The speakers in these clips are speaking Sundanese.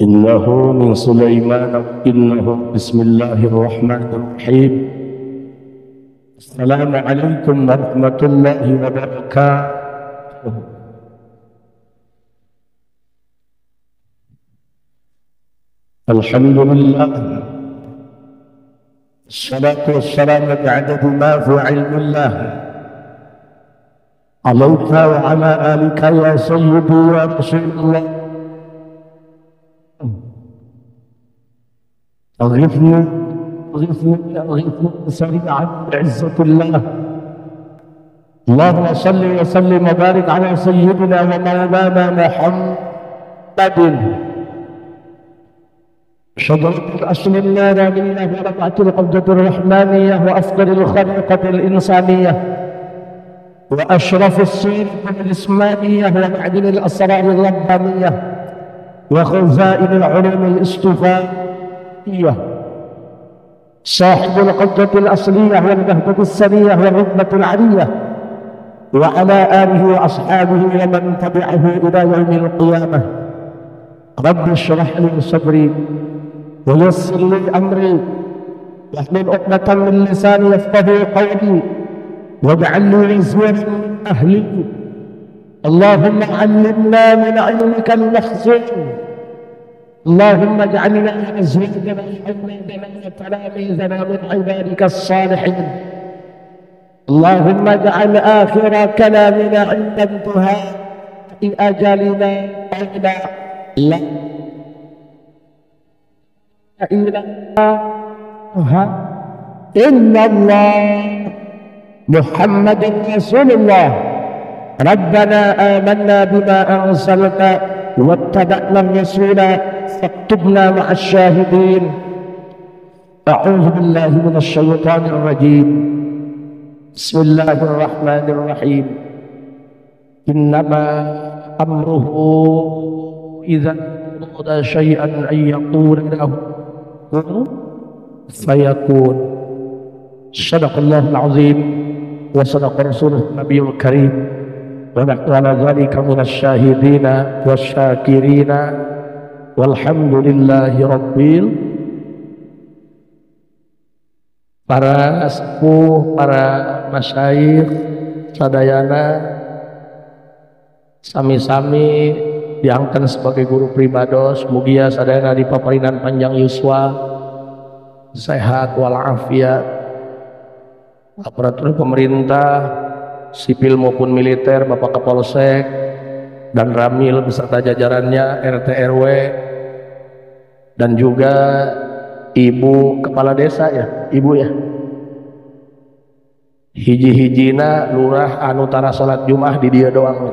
إنه من سليمان إنه بسم الله الرحمن الرحيم. السلام عليكم ورحمة الله وبركاته. الحمد لله، الصلاة والسلام بعدد ما في علم الله عليك وعلى آلك يا سيدي يا رسول الله. أغثني أغثني أغثني سريعا بعزة الله. اللهم صل وسلم وبارك على سيدنا ومولانا محمد شجرة الأصل النارانية ورفعة القبضة الرحمانية وأفضل الخليقة الإنسانية وأشرف السيرة الإسلامية ومعدن الأسرار الربانية وخزائن العلوم الاصطفائية، صاحب القبضة الأصلية والنهضة السنية والرتبة العلية، وعلى آله وأصحابه ومن تبعه إلى يوم القيامة. رب اشرح لي صدري ويسر لي أمري واحلل عقدة من لساني يفقهوا قولي واجعل لي وزيرا من أهلي. اللهم علمنا من علمك المخزون، اللهم اجعلنا أزواجنا وأولادنا وتلاميذنا من عبادك الصالحين. اللهم اجعل آخر كلامنا عند انتهاء أجلنا قولا لا إله إلا الله محمد رسول الله. ربنا آمنا بما أرسلت واتبعنا الرسول فاكتبنا مع الشاهدين. أعوذ بالله من الشيطان الرجيم. بسم الله الرحمن الرحيم. إنما أمره إذا أراد شيئا أن يقول له كن فيكون. صدق الله العظيم وصدق رسوله النبي الكريم، ونحن على ذلك من الشاهدين والشاكرين، والحمد لله رب. Para sepuh, para masyayikh sadayana, sami-sami diangkat sebagai guru pribados, mugia sadayana dipaparinan panjang yuswa, sehat walafiat. Aparatur pemerintah sipil maupun militer, Bapak Kapolsek dan Ramil beserta jajarannya, RT RW, dan juga Ibu Kepala Desa ya, Ibu ya. Hiji-hijina lurah anu tara salat Jumat di dia doang.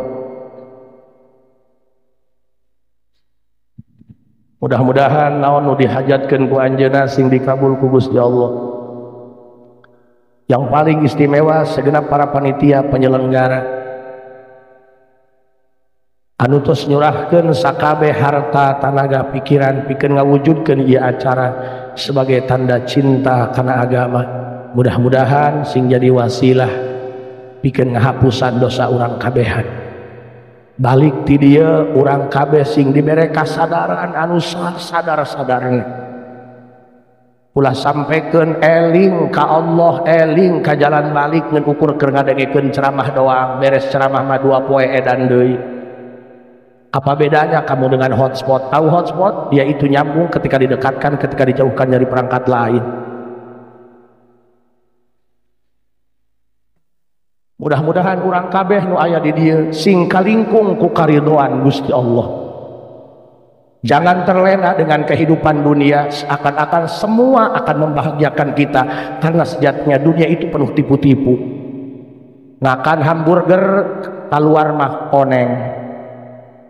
Mudah-mudahan naon nu dihajatkeun ku anjeunna sing dikabul ku Gusti Allah. Yang paling istimewa segenap para panitia penyelenggara anu tos nyurahkeun sakabeh harta, tanaga, pikiran pikeun ngawujudkeun ieu acara sebagai tanda cinta kana agama. Mudah-mudahan sing jadi wasilah pikeun ngahapusan dosa urang kabehan. Balik ti dieu urang kabeh sing dibere kasadaran anu sadar-sadarna. Ulah sampaikan eling ka Allah, eling ka jalan balik ngan ukur keur ngadengekeun ceramah doang, beres ceramah mah dua poe edan deui. Apa bedanya kamu dengan hotspot? Tahu hotspot? Dia itu nyambung ketika didekatkan, ketika dijauhkan dari perangkat lain. Mudah-mudahan urang kabeh nu aya di dieu sing kalingkung ku karidhoan Gusti Allah. Jangan terlena dengan kehidupan dunia, seakan-akan semua akan membahagiakan kita, karena sejatinya dunia itu penuh tipu-tipu. Ngakan hamburger keluar mah koneng,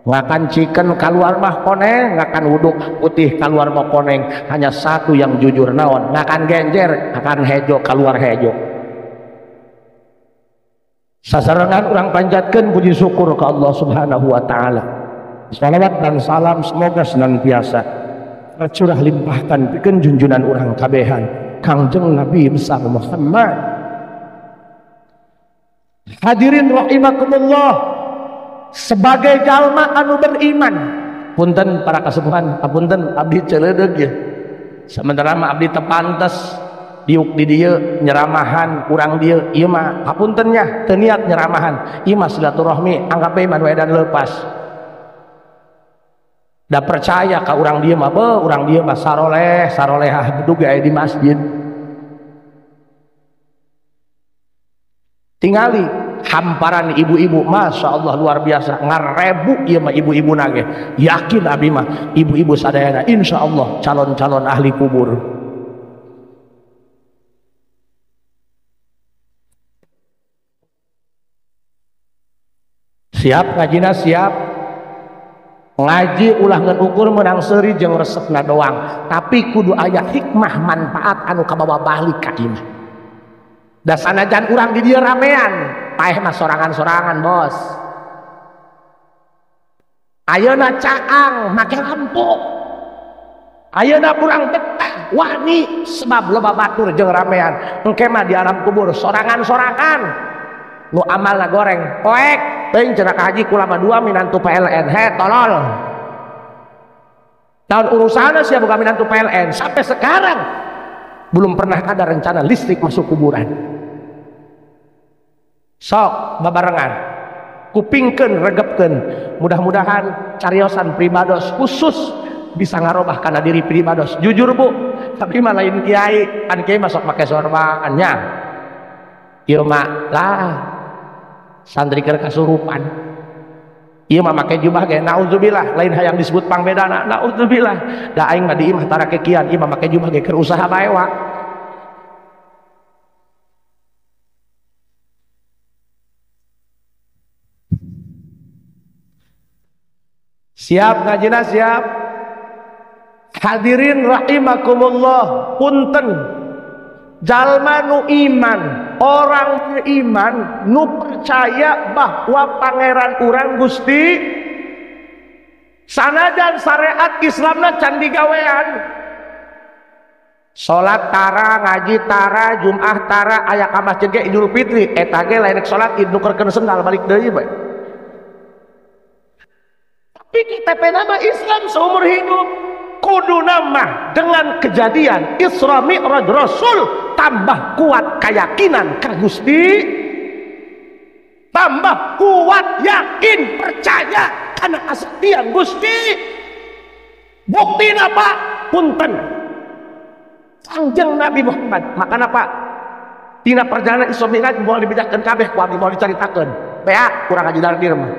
ngakan chicken keluar mah koneng, ngakan uduk putih keluar mah koneng. Hanya satu yang jujur, naon? Ngakan genjer, ngakan hejo keluar hejo. Sasarengan urang panjatkeun puji syukur ke Allah Subhanahu wa taala. Salawat dan salam semoga senantiasa tercurah limpahkan pikeun junjunan urang kabehan Kangjeng Nabi besar Muhammad. Hadirin rahimakumullah, sebagai jalma anu beriman Punten para kasepuhan, apunten abdi celeudeuh ya. Sementara mah abdi teu pantes diuk di dieu nyeramahan urang dieu, ieu mah hapunten nya teu niat nyeramahan, ieu mah silaturahmi anggap bae mah edan leupas. Da percaya ka urang dieu mah beuh, urang dieu mah saroleh, sarolehah bedug aya di masjid. Tingali hamparan ibu-ibu, masya Allah luar biasa, ngarebu ieu mah ibu-ibu nage. Yakin abi mah ibu-ibu sadayana insya Allah calon-calon ahli kubur. Siap ngajina siap. Ngaji ulah ngan ukur menang seuri jeung resepna doang, tapi kudu aya hikmah manfaat anu kabawa balik ka imah. Da sanajan urang di dieu ramean, paeh mah sorangan-sorangan bos. Ayeuna caang make lampu. Ayeuna kurang betah wani sebab loba batur jeung ramean. Engke mah di alam kubur sorangan-sorangan. Nu amalna goreng poek teuing cenah ka haji kula mah dua minantu PLN, he tolol. Tahun urusanna sia boga minantu PLN sampai sekarang belum pernah ada rencana listrik masuk kuburan. Sok babarengan kupingkeun regepkeun, mudah-mudahan cariosan pribados khusus bisa ngarobah kana diri pribados. Jujur bu, tapi mah lain kiai, kan kiai masuk make sorban nya. Ieu mah lah santri keur kasurupan. Ieu mah make jubah ge naudzubillah, lain hayang disebut pangbedana, naudzubillah. Da aing mah di imah tara kekian, ieu mah make jubah ge keur usaha bae wa. Siap ngajina siap. Hadirin rahimakumullah, punten. Jalma nu iman, orang iman nu percaya bahwa pangeran urang Gusti sanajan syariat Islamna can digawean. Salat tara, ngaji tara, Jumat tara, aya ka masjid ge Idul Fitri, eta ge lain salat id nukerkeun sendal balik deui bae. Tapi KTP nama Islam seumur hidup. Kudu nama dengan kejadian Isra Mi'raj Rasul tambah kuat keyakinan ka Gusti, tambah kuat yakin percaya karena kesetiaan Gusti. Bukti apa? Punten Kangjeng Nabi Muhammad. Makana Pak, tina perjalanan Isra Mi'raj moal dibejakeun kabeh ku abdi, moal dicaritakeun. Bea kurang aja dari mah.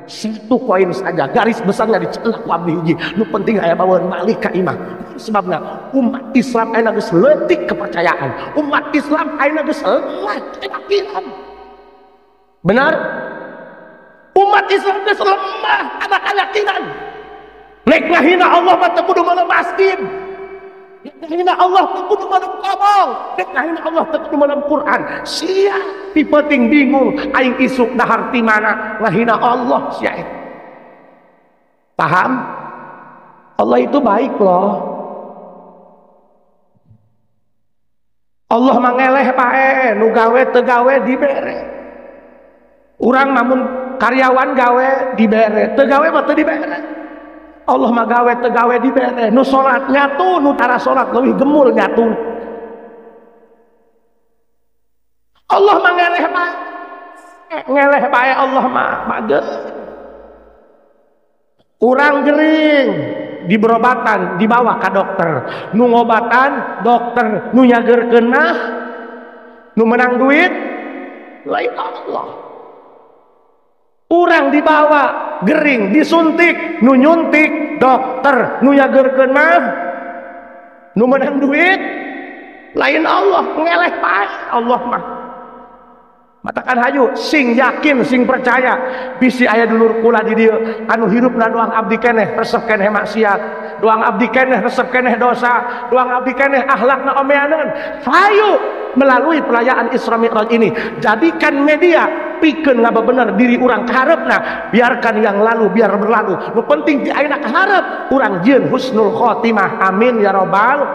Satu poin saja garis besarnya dicelak ku abdi hiji, nu penting aya bawaeun balik ka imah. Sebabna umat Islam ayeuna geus leutik kepercayaan, umat Islam ayeuna geus lemah keyakinan. Benar? Umat Islam geus lemah kana keyakinan. Rek ngahina Allah mah teu kudu meuleuh masjid, rek ngahina Allah teu kudu meuleuh kobong, rek ngahina Allah teu kudu meuleuh Quran. Sia pipeting bingung aing isuk dahar ti mana ngahina Allah sia. Paham? Allah itu baik loh. Allah mangeleh pae nu gawe teu gawe dibere. Urang namun karyawan gawe dibere, teu gawe mah teu dibere. Allah mah gawe teu gawe dibere. Nu salat nyatu, nu tara salat leuwih gemul nyatu. Allah mah ngeleh bae, ngeleh bae Allah mah bagus. Urang gering di berobatan dibawa ka dokter, nu ngobatan dokter, nu nyageurkeun mah nu menang duit lain Allah. Urang dibawa gering disuntik, nu nyuntik dokter, nu nyageurkeun mah nu menang duit lain Allah. Ngeleh bae Allah mah. Matakan hayu sing yakin sing percaya bisi aya dulur kula di dieu anu hirupna doang abdi keneh resep keneh maksiat, doang abdi keneh resep keneh dosa, doang abdi keneh akhlakna omeaneun. Hayu melalui perayaan Isra Mi'raj ini jadikan media pikeun ngabebener diri urang kaharepna, biarkan yang lalu biar berlalu, nu penting di ayeuna kaharep urang jieun husnul khotimah. Amin ya robbal,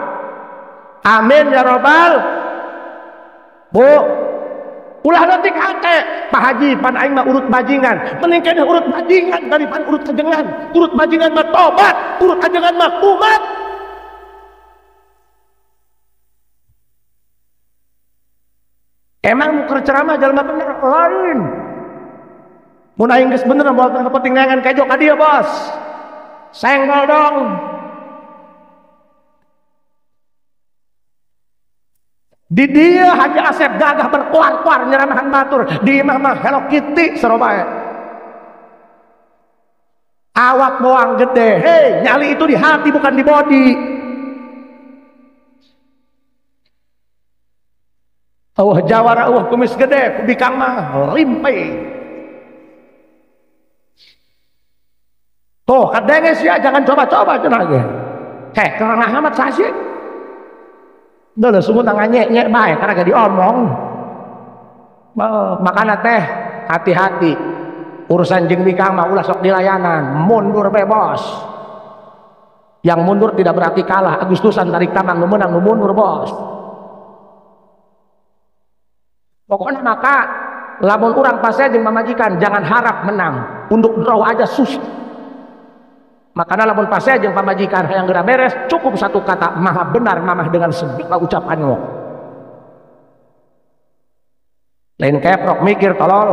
amin ya robbal. Bu, Ulah leutik hate, Pak Haji pan aing mah urut bajingan. Mending keneh urut bajingan daripada urut ajengan. Urut bajingan mah tobat, urut ajengan mah kumat. Emang nu keur ceramah jalma bener lain. Mun aing geus bener moal teu penting neangan kejo ka dieu, Bos. Senggol dong. Di dia Haji Asep gagah berkoar-koar nyeramahan batur, di imah mah Hello Kitty seru bae. Awak boang gede, hei nyali itu di hati bukan di body. Eueuh jawara eueuh kumis gede, kubikang mah rimpe. Tuh kadenge sia jangan coba-coba cenah ge. Heh karena amat sasih. Duh, sungguh tangannya nyek bae karena gak diomong. Makana teh hati-hati. Urusan jeung bikang mah ulah sok dilayanan, mundur be bos. Yang mundur tidak berarti kalah. Agustusan tarik tamang nu meunang nu mundur bos. Pokoknya maka lamun urang pasea jeung pamajikan jangan harap menang. Untuk draw aja susah. Makanya lamun pasea jeung pamajikan hayang geura beres cukup satu kata maha benar mamah dengan segala ucapanmu. Lain keprok mikir tolol.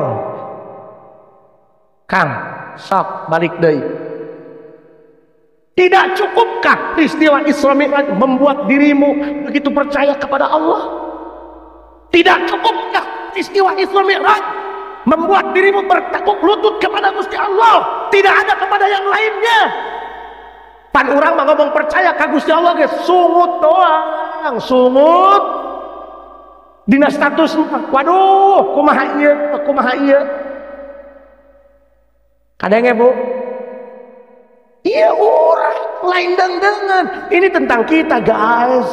Kang, sok balik deui. Tidak cukupkah peristiwa Isra Mi'raj membuat dirimu begitu percaya kepada Allah? Tidak cukupkah peristiwa Isra Mi'raj membuat dirimu bertekuk lutut kepada Gusti Allah, tidak ada kepada yang lainnya? Pan urang mah ngomong percaya ka Gusti Allah ge sungut doang, sungut. Dina status waduh kumaha ieu, kumaha ieu. Kadenge Bu? Iya urang lain dengdengan. Ini tentang kita guys.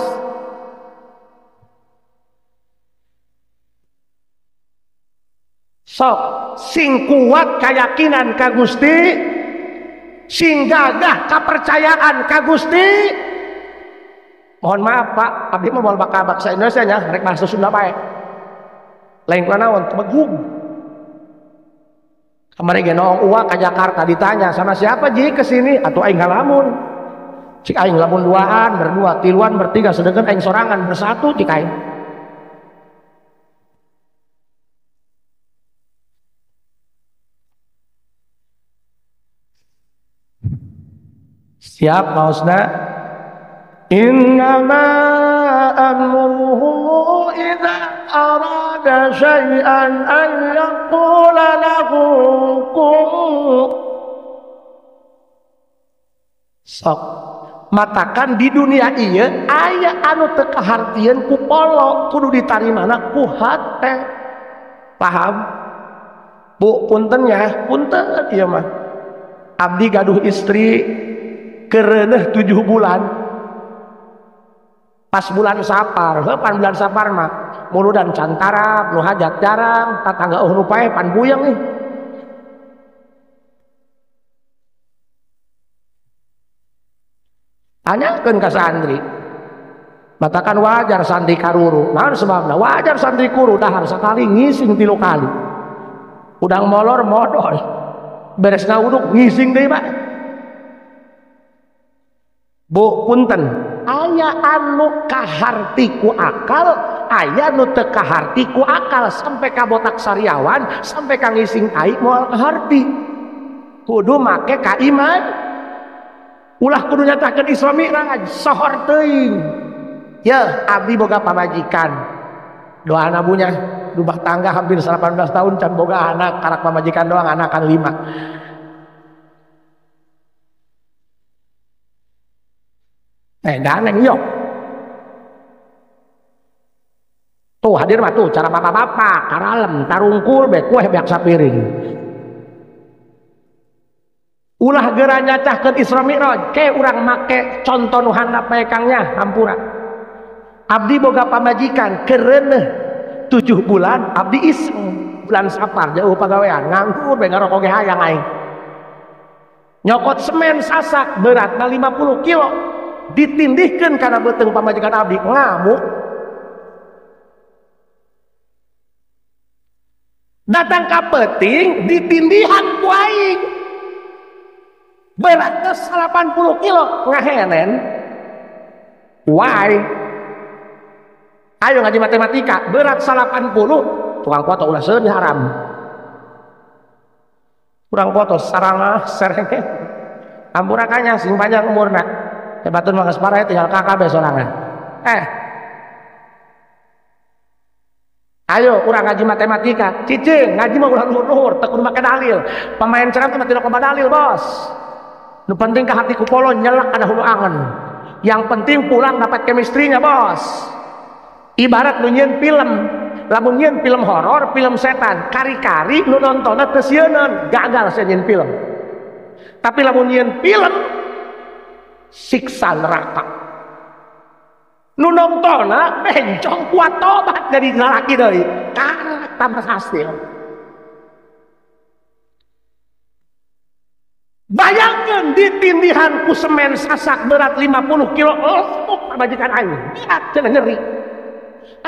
Sok sing kuat keyakinan ka Gusti, sing gagah kepercayaan ka Gusti. Mohon maaf Pak, abdi mah moal bakal bangsa Indonesia nya, rek bahasa Sunda bae. Lain kunaon temegug. Kamari ge noong uwa ka Jakarta ditanya sama siapa ji kesini atuh aing ngalamun. Cik aing lamun duaan, berdua, tiluan, bertiga, sedengkeun aing sorangan bersatu cik aing. Siap mausna. Innama amruhu idza arada syai'an an yaqula lahu kun. Sok matakan di dunia ieu aya anu teu kahartieun ku polo kudu ditarimana ku hate. Paham? Bu punten ya, punten ieu mah. Abdi gaduh istri kereneh 7 bulan. Pas bulan Sapar, heuh pan bulan Sapar mah muludan cantarap, nu hajat jarang, tatangga eueuh nu paeh pan buyeng nih. Tanyakeun ka santri. Matakan wajar santri karuru. Naon sebabna? Wajar santri kuru dahar sakali ngising 3 kali. Udang molor modol. Beres ngawuduk ngising deui Pak. Bu punten, aya anu kaharti ku akal, aya nu teu kaharti ku akal sampai ka botak sariawan, sampai ka ngising ai moal kaharti. Kudu make ka iman. Ulah kudu nyatakeun Isra Mi'raj, sohor teuing. Yeuh, abdi boga pamajikan. Doa nabunya rumah tangga hampir 18 tahun can boga anak, karak pamajikan doang anakan 5. Daneng yok. Tuh hadir mah tuh cara bapak-bapak, karalem, tarungkul, be kueh beak sapiring. Ulah geura nyacahkeun Isra Mi'raj, ke urang make contoh nu handap bae kangnya, hampura. Abdi boga pamajikan kereneh 7 bulan, abdi iseng bulan Sapar jauh pagawean, nganggur be ngarokok ge hayang aing. Nyokot semen sasak beratna 50 kilo. Ditindihkeun kana beuteung pamajikan abdi ngamuk. Datang ka peuting ditindihan ku aing. Beratna 80 kilo ngahenen. Why? Ayo ngaji matematika, berat 80, tukang foto ulah seun haram. Kurang foto sarangah serenge. Ampurakannya sing panjang umurna. Hebatun mah geus parah tinggal KKB sorangan. Ayo urang ngaji matematika, cicing ngaji mah ulah luhur-luhur, teu kudu make dalil. Pemain ceramah mah tidak loba dalil, bos. Nu penting ka hati ku polo nyelek kana hulu angen. Yang penting pulang dapat chemistry-nya, bos. Ibarat nu nyieun film, lamun nyieun film horor, film setan, kari-kari nu nontonna teu sieuneun, gagal sia nyieun film. Tapi lamun nyieun film siksa neraka. Nu nontonna bencong kuat tobat jadi lalaki deui, karak tambah hasil. Bayangkan ditindihan ku semen sasak berat 50 kilo, oh, pamajikan aing. Lihat cenah nyeri.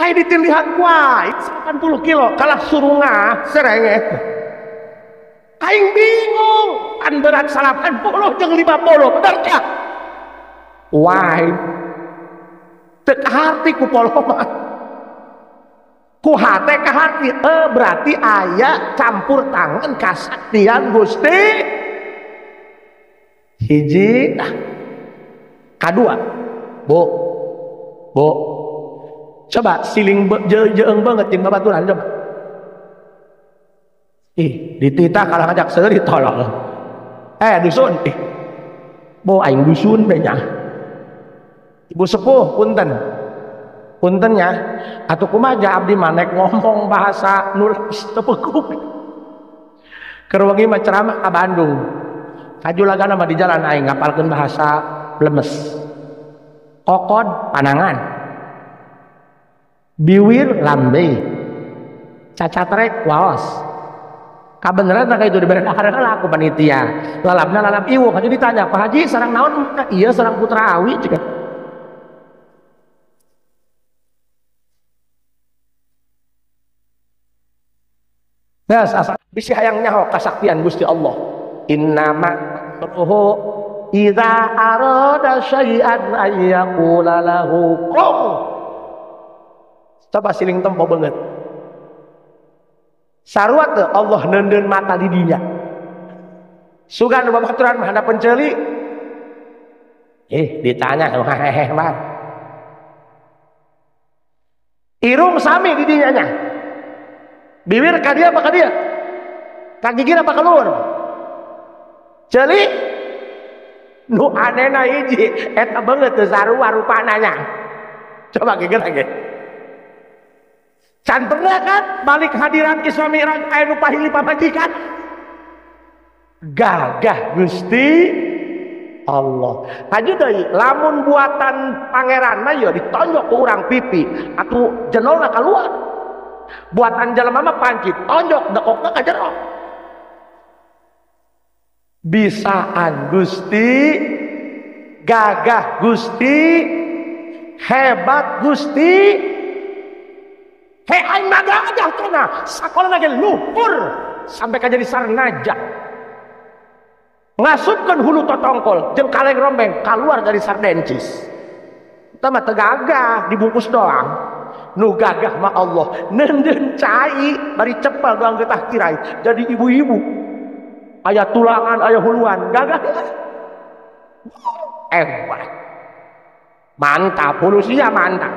Aing ditindihan ku aing 80 kilo, kalah surungah serenge. Aing bingung, kan berat 80 jeung 50, bener teh? Why? Teu kaharti ku polo mah. Ku hate kaharti, berarti aya campur tangan kasaktian Gusti. Hiji, nah, kadua, bu, coba siling jeung banget jeung babaturan coba. Ih, dititah kalah ngajak seuri tolol. Dusun, ih, bu aing dusun be nya. Ibu sepuh, punten, puntennya, atuh kumaha abdi mah nek ngomong bahasa nulis teu pekuk. Keur wengi mah ceramah ka Bandung. Kajulagana mah di jalan aing ngapalkeun bahasa lemes. Kokod panangan. Biwir lambe. Cacatrek waos. Kabeneran tah itu dibere dahar heula ku panitia. Lalabna lalab iwuk haji ditanya, "Pak Haji sareng naon?" Iya sareng putra awi cek. Nah, asal bisi hayang nyaho kasaktian Gusti Allah. Innama amruhu idza arada syai'an ayyaqula lahu kun. Coba siling tempo banget. Sarua teu Allah neundeun mata di dinya. Sugan nu babaturan mah handapeun ceuli. Ditanya hehehe mah. Irung sami di dinya nya. Bibir ka dia apa ka dia? Ka gigir apa keluar? Ceuli nu anehna hiji eta beungeut teu sarua rupana nya. Coba geger ge. Can pernah kan balik hadiran Isra Mi'raj aya nu pahili pamajikan. Gagah Gusti Allah. Haju deui lamun buatan pangeran mah ieu ditonjok ku urang pipi atuh jenolna kaluar. Buatan jelema mah panci tonjok dekokna ka jero. Bisaan Gusti, gagah Gusti, hebat Gusti. Hei aing mah gagah cenah, sakolana ge luhur sampai ka jadi sarnaja. Ngasupkeun hulu totongkol jeung kaleng rombeng kaluar dari sardencis. Eta mah teu gagah, dibungkus doang. Nu gagah mah Allah, neundeun cai bari cepel doang getah kirai jadi ibu-ibu. Aya tulangan, aya huluan, gagah. Hebat. Mantap, polusinya mantap.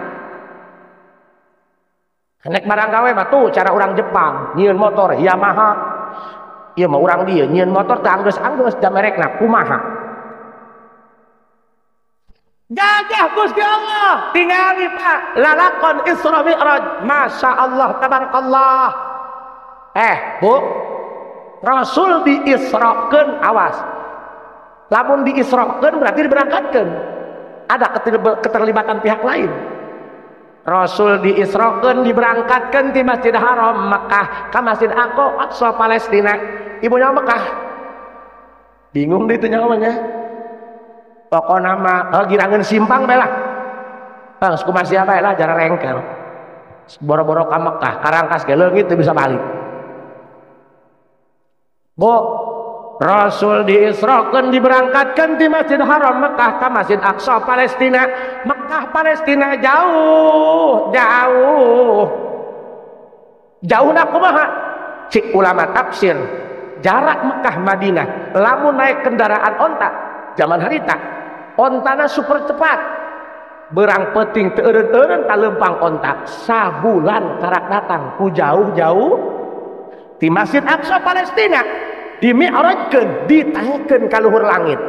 Nek barang gawe mah tuh cara orang Jepang, nyieun motor Yamaha. Ieu mah urang dieu nyieun motor teh anggeus-anggeus da merekna kumaha. Gagah Gusti Allah, tingali Pak, lalakon Isra Mi'raj, Masya Allah tabarakallah. Bu, Rasul diisrokeun, awas. Lamun diisrokeun berarti diberangkatkeun. Ada keterlibatan pihak lain. Rasul diisrokeun diberangkatkeun di Masjid Haram Mekah ke Masjid Aqsa Palestina. Ibunya Mekah. Bingung deh itu nyawanya. Pokokna mah girangeun simpang bae lah. Bang, kumaha sia bae lah jara rengkel. Boro-boro ka Mekah, karangkas ge leungit teu bisa balik. Bu, Rasul diisrokeun diberangkatkan di Masjid Haram Mekah ke Masjid Aqsa Palestina. Mekah Palestina jauh, jauh. Jauh na kumaha? Cik ulama tafsir, jarak Mekah Madinah lamun naik kendaraan onta zaman harita, ontana super cepat. Berang peting teu eureun-eureun ka leumpang onta, sabulan karak datang ku jauh-jauh di Masjid Aqsa Palestina. Dimi'rajkeun, ditaekeun ka luhur langit.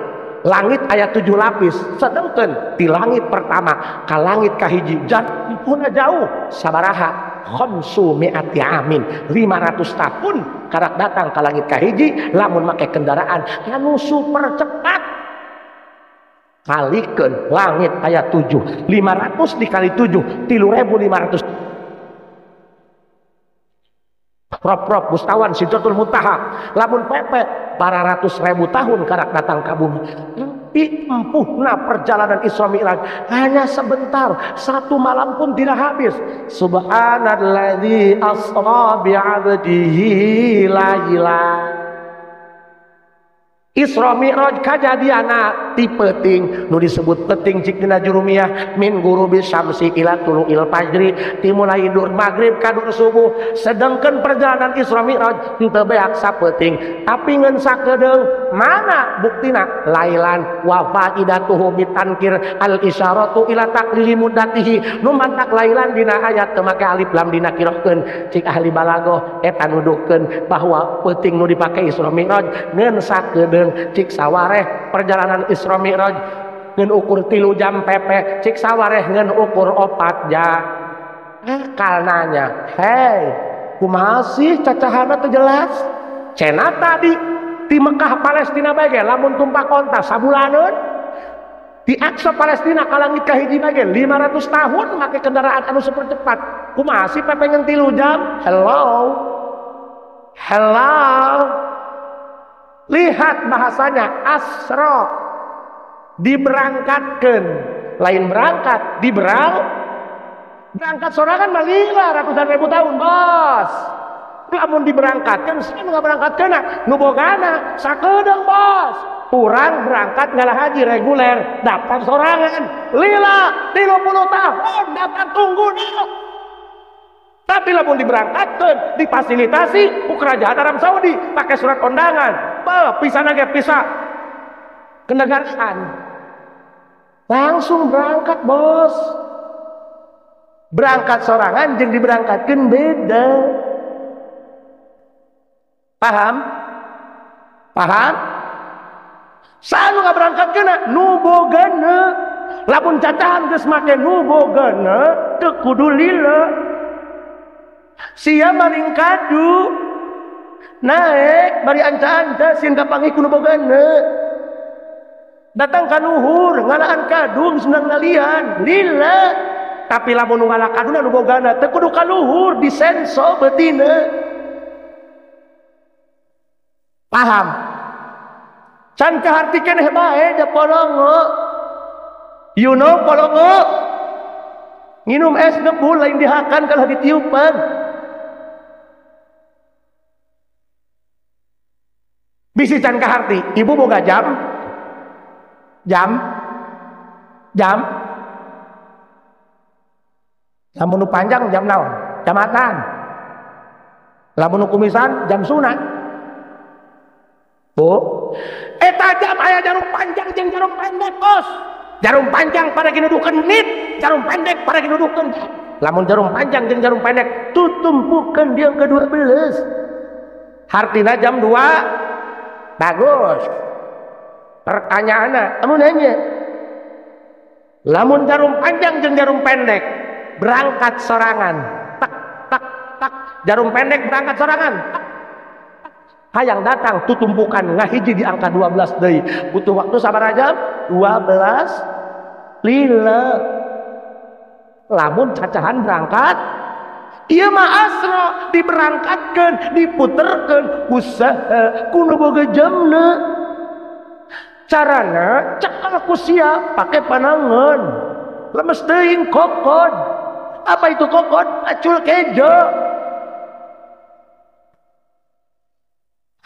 Langit aya 7 lapis, sedengkeun di langit pertama ka langit kahiji jarakna jauh sabaraha? Khamsu mi'ati amin, 500 tahun karak datang ka langit kahiji lamun make kendaraan anu super cepat. Kalikeun langit aya 7, 500 dikali 7, 3.500. Prop-prop Mustawan Sidratul Muntaha lamun pepe baratus ribu tahun karak datang ka bumi. Tapi tempuhna perjalanan Isra Mi'raj hanya sebentar, satu malam pun tidak habis. Subhanalladzi asra bi'abdihi laila. Isra Mi'raj kajadiana ti peuting nu disebut peuting cik dina jurumiyah min gurubi syamsi ila tulu'il fajri, dimulai dur maghrib ka dur subuh. Sedangkan perjalanan Isra Mi'raj henteu beak sapeuting, tapi ngeun sakedeung. Mana buktina? Lailan wa faidatuhu bitankir al isyaratu ila taqlili muddatihi. Nu mantak lailan dina ayat teu make alif lam dina kirohkeun. Cik ahli balagoh eta nuduhkeun bahwa peuting nu dipake Isra Mi'raj ngeun sakedeung. Cik sawareh perjalanan Isra Mi'raj ngeun ukur 3 jam pepe, cik sawareh ngeun ukur 4 jam. Akal nanya, hei, kumaha sih cacahana teu jelas? Cenah tadi di Mekah Palestina bae ge lamun tumpak onta sabulaneun, di Aqsa Palestina ka langit kahiji bae ge 500 tahun make kendaraan anu super cepat. Kumaha sih pepe ngeun 3 jam? Hello. Hello. Lihat bahasanya, asro, diberangkatkan, lain berangkat, berangkat sorangan mah lila ratusan ribu tahun bos. Lamun diberangkatkan, saya nggak berangkatkan, nu bogana sakedeung bos. Kurang berangkat ngalah haji reguler, daftar sorangan, lila 30 tahun daftar tunggu nih. Tapi lamun diberangkatkan, difasilitasi ku kerajaan Arab Saudi pakai surat undangan, pisana ge pisa kenegaraan, langsung berangkat bos. Berangkat sorangan jeung diberangkatkeun beda. Paham? Paham? Sanu ngaberangkatkeun nu bogana. Lamun cacahan geus make nu bogana teu kudu lila. Sia maring kadu naik bari anca-anca sieun kapanggih ku nu bogana. Datang ka luhur ngalaan kadu geus menang nalian lila. Tapi lamun nu ngala kaduna nu bogana teu kudu ka luhur disenso beutina. Paham? Can kaharti keneh bae da polongo. You know polongo? Nginum es ngebul lain dihakan kalah ditiupan. Bisi can kaharti, ibu boga jam? Jam? Jam? Lamun nu panjang jam naon? Jamatan. Lamun nu kumisan jam sunat. Bu, eta jam aya jarum panjang jeung jarum pendek, bos. Jarum panjang pada ginuduhkeun menit, jarum pendek pada ginuduhkeun jam. Lamun jarum panjang jeung jarum pendek tutumpukeun dia ke-12. Hartina jam 2. Bagus. Pertanyaanna, amun nanya. Lamun jarum panjang jeung jarum pendek berangkat sorangan, tak tak tak. Jarum pendek berangkat sorangan, tak. Hayang datang tutumpukan ngahiji di angka 12 deui. Butuh waktu sabaraha jam? 12 lila. Lamun cacahan berangkat, ieu mah asra diberangkatkeun, diputerkeun usaha ku nu boga jamna. Carana cekal ku sia pake panangan. Lemes teuing kokon. Apa itu kokon? Acul kejo.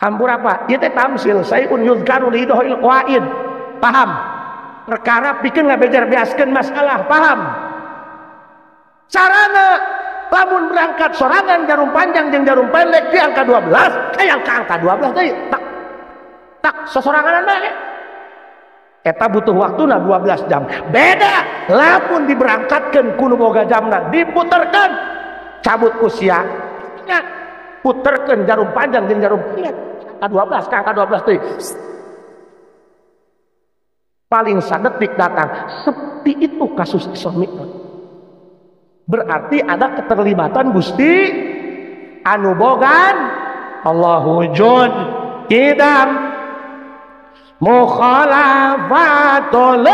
Hampura Pak, ieu teh tamsil sayun yuzkaru lidohil qaid. Paham? Perkara pikeun ngabejar-beaskeun masalah, paham? Carana lamun berangkat sorangan jarum panjang jeung jarum pendek di angka 12, hayang ka angka 12 deui. Tak tak sosoranganan bae. Eta butuh waktuna 12 jam. Beda lamun diberangkatkeun ku nu boga jamna, diputerkeun cabut usia. Nya puterkeun jarum panjang jeung jarum pendek. Angka 12 ka angka 12 deui. Paling sadetik datang. Seperti itu kasus Isra Mi'raj. Berarti ada keterlibatan Gusti anu bogan Allah wujud kidam mukhalafatul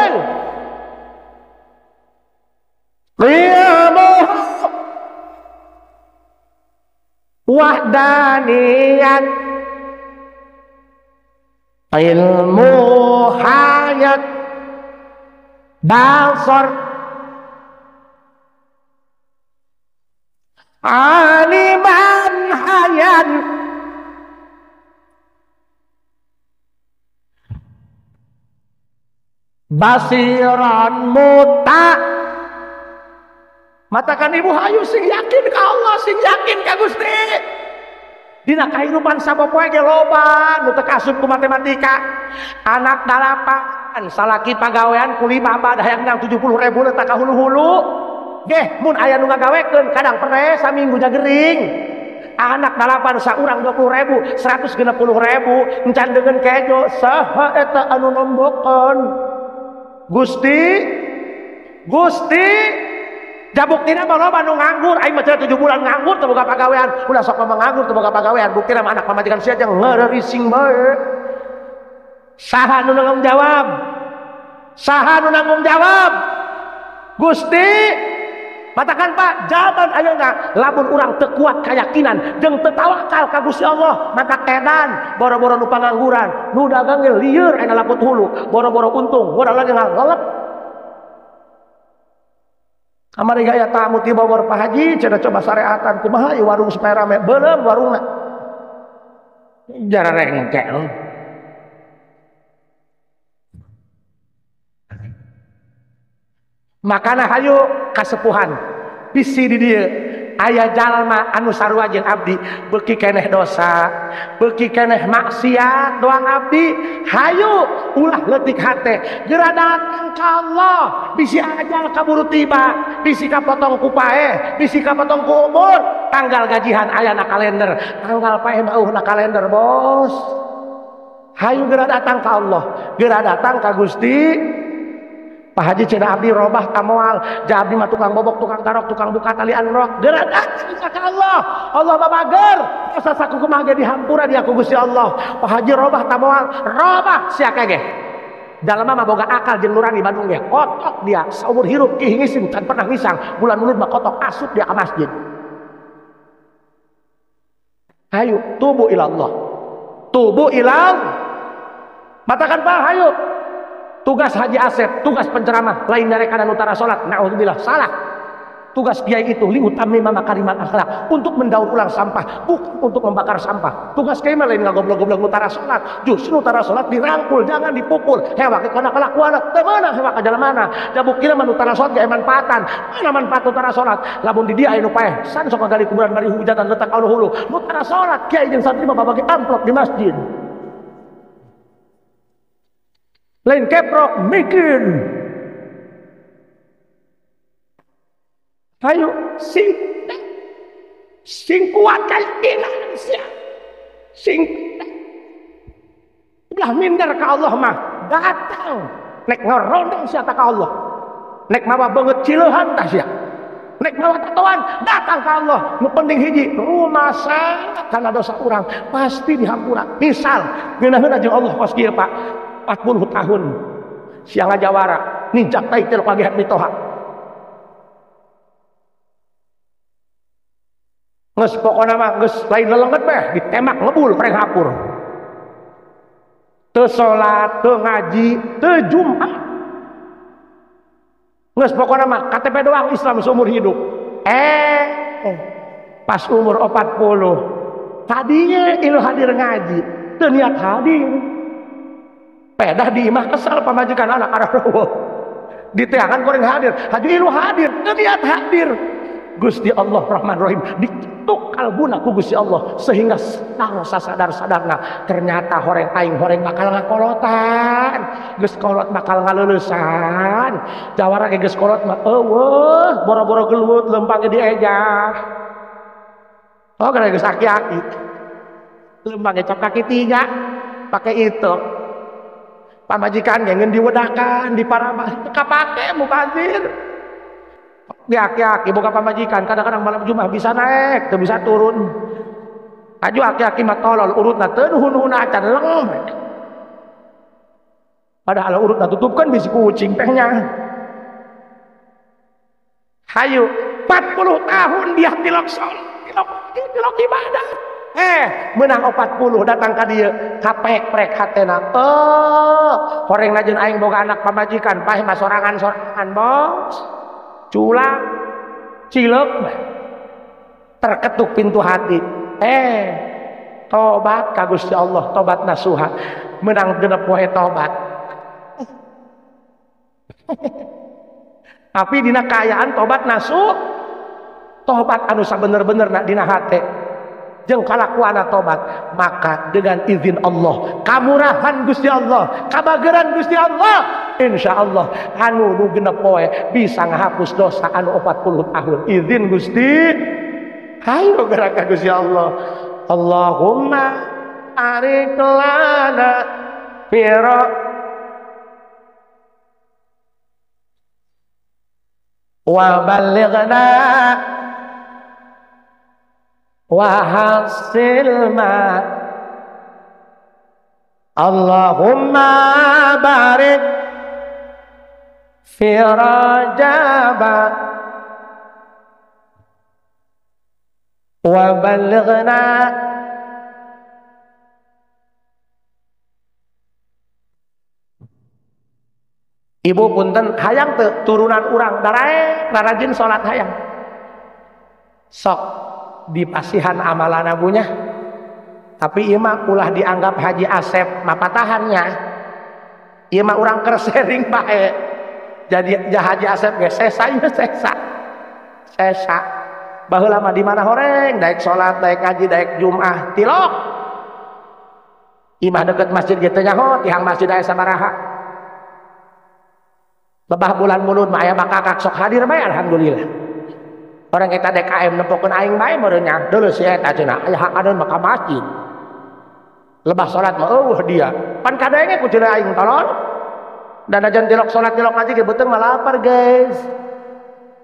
qiyamuh wahdaniyat ilmu hayat basar aliman hayan basiran muta. Matakan ibu hayu sing yakin ka Allah, sing yakin ka Gusti. Dina kahirupan sapopoe ge loba nu teu kasup ku matematika. Anak 8, salaki pagawean ku 5 abad hayang nang 70.000 letak ka hulu-hulu. Geh mun aya nu ngagawekeun kadang pere saminggu jagering. Anak 8 saurang 20.000, 160.000 encan deungeun kejo saha eta anu nombokeun. Gusti Gusti jabuktina mah loba nu nganggur, aing mah 7 bulan nganggur teu boga pagawean, ulah sok mah nganggur teu boga pagawean, buktina mah anak pamajikan sia jeung ngeurerising bae. Saha nu nanggung jawab? Saha nu nanggung jawab? Gusti. Matakan Pak, jawaban ayeuna lamun urang teu kuat keyakinan jeung teu tawakal ka Gusti Allah, maka edan boro-boro nu pangangguran, nu dagang ge lieur aya laput hulu, boro-boro untung, modal lagi ngalelep. Kamari gaya tamu ti Bogor Pak Haji, cenah coba sareatan kumaha ieu warung supaya rame, beuleum warungna. Jara rengkel. Makana hayu kasepuhan bisi di dieu aya jalma anu sarua jeung abdi beuki keneh dosa, beuki keneh maksiat doang abdi, hayu ulah leutik hate, geura datang ka Allah, bisi ajal kaburu tiba, bisi kapotong ku paeh, bisi kapotong ku umur, tanggal gajihan aya na kalender, tanggal paeh mah eueuh na kalender bos. Hayu geura datang ka Allah, geura datang ka Gusti. Pak Haji cenah abdi robah kamoal, ja abdi mah tukang bobok, tukang tarok, tukang buka tali anrok. Geura datang ka Allah. Allah babager, dosa saku kumaha ge dihampura dia ku Gusti Allah. Pak Haji robah tamoal, robah sia kege. Jalma mah boga akal jeung nurani Bandung ge. Kotok dia saumur hirup kihingisin can pernah ngisang, bulan mulut mah kotok asup dia ka masjid. Hayu tubu ilallah. Tubu ilal. Matakan Pak hayu. Tugas Haji Asep, tugas penceramah, lain dari kanan utara sholat, na'udzubillah, salah. Tugas kiai itu liutamima makarimal akhlak, untuk mendaur ulang sampah, bukan untuk membakar sampah. Tugas kiai mah lain ngagoblok-goblok utara sholat, justru utara sholat dirangkul, jangan dipukul. Hewa kana kalakuan, teu meunang hewa ka jalan mana. Jabukina mah utara sholat ge manfaatan. Mana manfaat utara sholat? Lamun di dia aya nu paeh, san sok ngagali kuburan bari hujatan letak ka hulu. Utara sholat kiai jeung santri mah babagi amplop di masjid. Lain keprok mikir. Ayo sing sing kuat keyakinan sia. Sing ulah minder ka Allah mah datang nek ngerondong sia ka Allah. Nek mawa beungeut cileuhan tah sia. Nek mawa tatoan datang ka Allah. Nu penting hiji rumasa kana dosa urang pasti dihampura. Misal ngeunaheun jeung Allah kos kieu Pak. 40 tahun siang jawara ninjak tai teh pagihan mitoha geus pokona mah geus lain lelenget beh ditembak ngebul preng hapur teu salat teu ngaji teu Jumat geus pokona mah KTP doang Islam seumur hidup. Pas umur 40 tadinya ilu hadir ngaji. Teu niat hadir. Pedah di imah kesal pamajikan anak arah rowo. Diteangan goreng hadir, haju ilu hadir, teu niat hadir. Gusti Allah Rahman Rahim diketuk kalbuna ku Gusti Allah sehingga sadar sasadar-sadarna ternyata horeng aing horeng bakal ngakolotan, geus kolot bakal ngaleulesan, jawara ge geus kolot mah eueuh boro-boro gelut lempang ge diejah. Oh gara geus aki-aki. Lempang ge cok kaki tiga pakai itu. Pamajikan ge ngeun diwedakan di parabah kapake mubazir. Di aki-aki boga pamajikan kadang-kadang malam Jumat bisa naik, teu bisa turun. Aju aki-aki mah tolol urutna teu nuhun-nuhun acan leng. Padahal urutna tutupkeun bisi kucing tehnya. Hayu 40 tahun dia tilok sholat, tilok ibadah. Menang 40 datang ka dieu kapek-prek hatena. Oh, horeng najeun aing boga anak pamajikan, paeh mah sorangan-sorangan, Bos. Culak, cilek, terketuk pintu hati. Tobat ka Gusti Allah, tobat nasuha, menang genep poe tobat. Tapi dina kaayaan tobat nasuh, tobat anu sabener-bener na dina hate, jeung kalakuana tobat, maka dengan izin Allah, kamurahan Gusti Allah, kabageran Gusti Allah, insya Allah anu nu genep poe bisa ngahapus dosa anu 40 tahun. Izin Gusti, hayo gerak ka Gusti Allah. Allahumma barik lana fi wa balighna wa hasil ma. Allahumma barik fi Rajab wa balighna. Ibu punten hayang teu turunan urang darae rarajin salat hayang. Sok dipasihan amalan abunya. Tapi ieu mah ulah dianggap Haji Asep mapatahannya. Ieu mah urang keur sharing bae. Jadi Haji Asep ge sesa ieu sesa. Sesa. Baheula mah di mana horeng daek salat, daek ngaji, daek Jumat, tilok. Imah deket masjid ge teu nyaho, tihang masjid aya sabaraha. Lebah bulan mulud mah aya bakakak sok hadir bae alhamdulillah. Orang kita DKM nempokeun aing bae meureun nya. Deuleu si eta cenah aya hakaneun mah ka masjid. Lebah salat mah eueuh dia. Pan kadenge ku cenah aing tolol. Dan ajan tilok salat tilok ngaji ge beuteung mah lapar guys.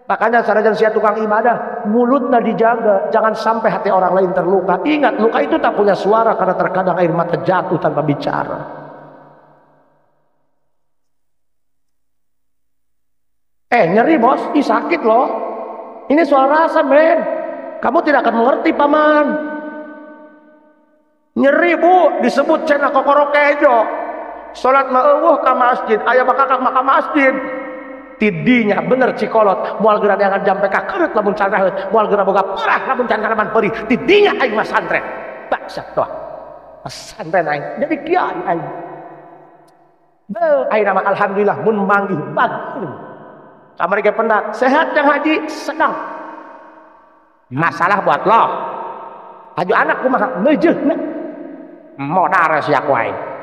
Makanya sanajan sia tukang ibadah, mulutna dijaga, jangan sampai hati orang lain terluka. Ingat, luka itu tak punya suara karena terkadang air mata jatuh tanpa bicara. Nyeri bos, ih sakit loh. Ini soal rasa men. Kamu tidak akan mengerti paman. Nyeri bu, disebut cenah kokoro kejo. Salat mah eueuh ka masjid, aya bakakak mah ka masjid. Tidinya bener cikolot, moal geura neangan jampe ka kereut lamun can raheut, moal geura boga parah lamun can karaman perih. Tidinya aing mah santren. Bangsat toh. Pesantren aing, jadi kiai aing. Beuh, aing mah alhamdulillah mun manggih bagir. Kamari ge pendak, sehat yang haji sedang. Masalah buat lo. Haju anak kumaha meujeuna. Modar sia ku aing.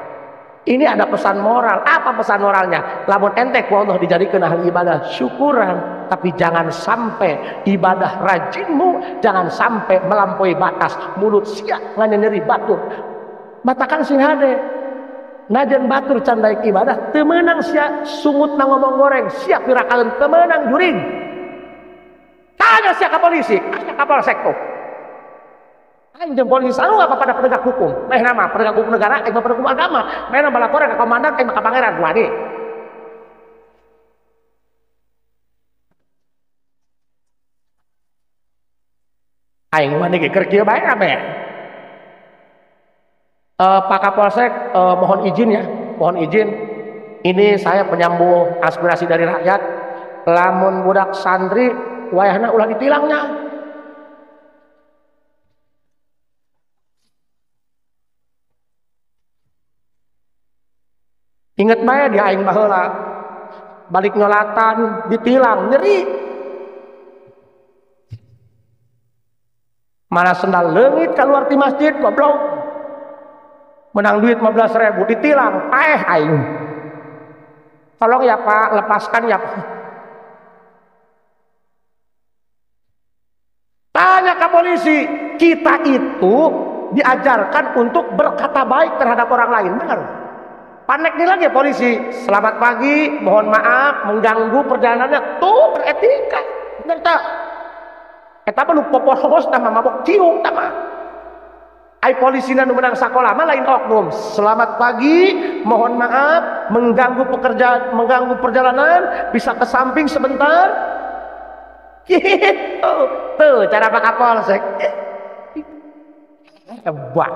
Ini ada pesan moral. Apa pesan moralnya? Lamun ente ku Allah dijadikeun ahli ibadah, syukuran, tapi jangan sampai ibadah rajinmu jangan sampai melampaui batas. Mulut sia nganyeri batur. Matakan sing hade. Najan batur can daek ibadah teu meunang sia sungut na ngomong goreng, sia pirakaeun teu meunang juring. Tanya sia ka polisi, tanya ka polsek tuh. Aing jeung polisi sarua apa pada penegak hukum. Meh nama penegak hukum negara, aing mah penegak hukum agama. Meh nama laporan ka komandan, aing mah ka pangeran wani. Aing wani ge keur kieu bae ame. Pak Kapolsek, mohon izin ya, mohon izin. Ini saya penyambung aspirasi dari rakyat. Lamun budak santri wayahna ulah ditilangnya. Ingat bae di aing baheula. Balik nyolatan ditilang nyeri. Mana sendal leungit keluar di masjid goblok. Menang duit 15.000 ditilang, paeh aing. Tolong ya Pak, lepaskan ya Pak. Tanya ke polisi, kita itu diajarkan untuk berkata baik terhadap orang lain, benar? Panik nih lagi ya polisi, selamat pagi, mohon maaf mengganggu perjalanannya, tuh beretika, benar tak? Eta mah nu popohos tah mabok ciung tah mah. Ai polisi nu menang sakola mah lain oknum. Selamat pagi, mohon maaf mengganggu pekerjaan, mengganggu perjalanan, bisa ke samping sebentar. Gitu. Tuh cara Pak Kapolsek. Hebat.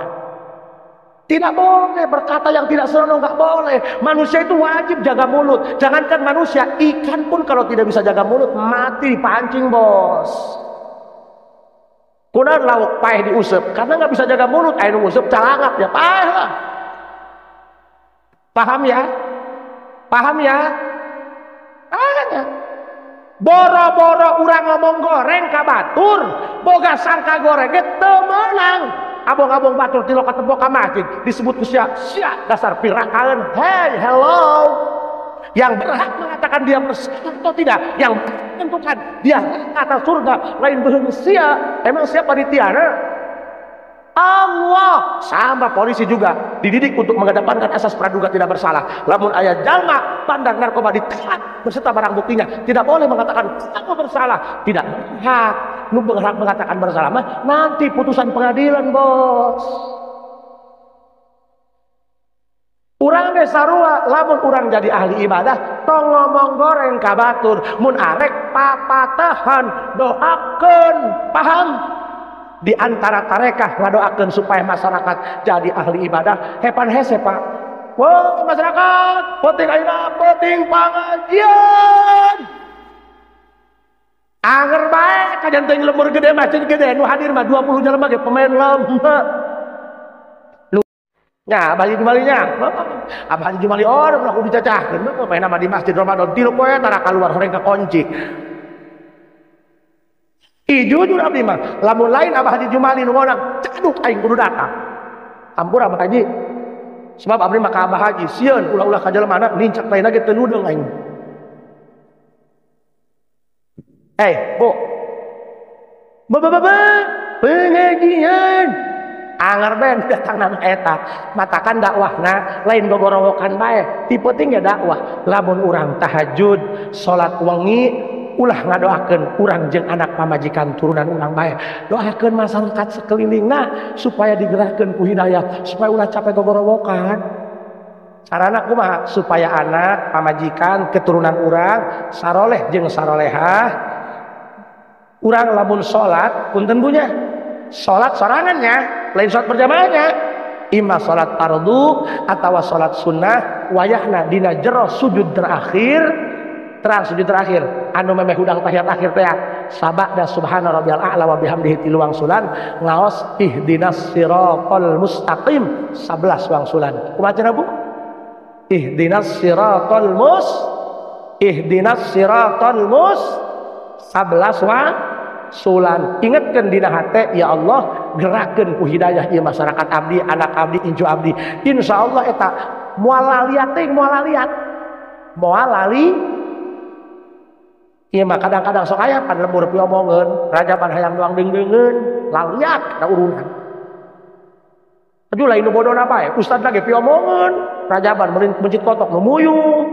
Tidak boleh berkata yang tidak senonoh, nggak boleh. Manusia itu wajib jaga mulut. Jangankan manusia, ikan pun kalau tidak bisa jaga mulut mati dipancing, bos. Kunaon lauk paeh diusep karena nggak bisa jaga mulut, aya nu ngusep calangap ya paeh lah. Paham ya? Paham ya? Tanya. Boro-boro urang ngomong goreng ka batur, boga sangka goreng ge teu meunang. Abong-abong batur ti loka tembok ka masjid disebut ku sia, sia dasar pirakaeun. Hey, hello. Yang berhak mengatakan dia bersalah atau tidak, yang menentukan dia atas surga lain beuheung sia. Emang siapa ditiana? Allah. Sama polisi juga dididik untuk mengedepankan asas praduga tidak bersalah. Lamun aya jalma bandar narkoba ditahan beserta barang buktinya, tidak boleh mengatakan aku bersalah, tidak berhak. Nu berhak mengatakan bersalah mah nanti putusan pengadilan, bos. Urang ge sarua, lamun urang jadi ahli ibadah tong ngomong goreng ka batur, mun arek papatahan doakeun, paham? Di antara tarekah ngadoakeun supaya masyarakat jadi ahli ibadah, hepan hese Pak. Wah, masyarakat, penting ayeuna, penting pangajian. Anger bae kajan teuing lembur gede masjid gede nu hadir mah 20 jelema ge pemain lomba. Nya, Abah Haji Jumalinya. Abah Haji Jumali oh ulah kudu dicacahkeun pemain mah di masjid Ramadan 3 poe tara kaluar horeng kakunci. Ih jujur abdi mah, lamun lain Abah Haji Jumali nu ngonang, caduk aing kudu datang. Ampura Abah Haji. Sebab abdi mah ka Abah Haji sieun ulah-ulah ka jelema nincak lain lagi teu nudeung aing. Eh, Bu. Pengajian. Anger ben datang nama eta. Matakan dakwahna lain gogorowokan bae. Ti penting ya dakwah. Lamun urang tahajud, salat wengi, ulah ngadoakeun urang jeung anak pamajikan turunan urang bae. Doakeun masyarakat sekelilingna supaya digerakkeun ku hidayah, supaya ulah capek gogorowokan. Carana kumaha? Supaya anak pamajikan keturunan urang saroleh jeung sarolehah. Urang lamun salat punten bunya, salat sorangannya, lain salat berjamaahnya. Imma salat fardu atawa salat sunnah, wayahna dina jero sujud terakhir, terang sujud terakhir anu memeh hudang tahiyat akhir teh sabada subhana rabbiyal a'la wa bihamdihi tilu wangsulan ngaos ihdinas siratal mustaqim 11 wangsulan. Kumaha cenah Bu? Ihdinas siratal mus, ihdinas siratal mus 11 wangsulan. Ingatkeun dina hate, ya Allah gerakeun ku hidayah ieu masyarakat abdi, anak abdi, incu abdi. Insyaallah eta moal laliat teh, moal laliat. Moal lali. Ieu mah kadang-kadang sok aya pan lembur piomongeun, rajaban hayang doang deung-deungeun, laliat kana urunan. Aduh lain nu bodona bae, ustad lagi piomongeun, rajaban mencit kotok nu muyung.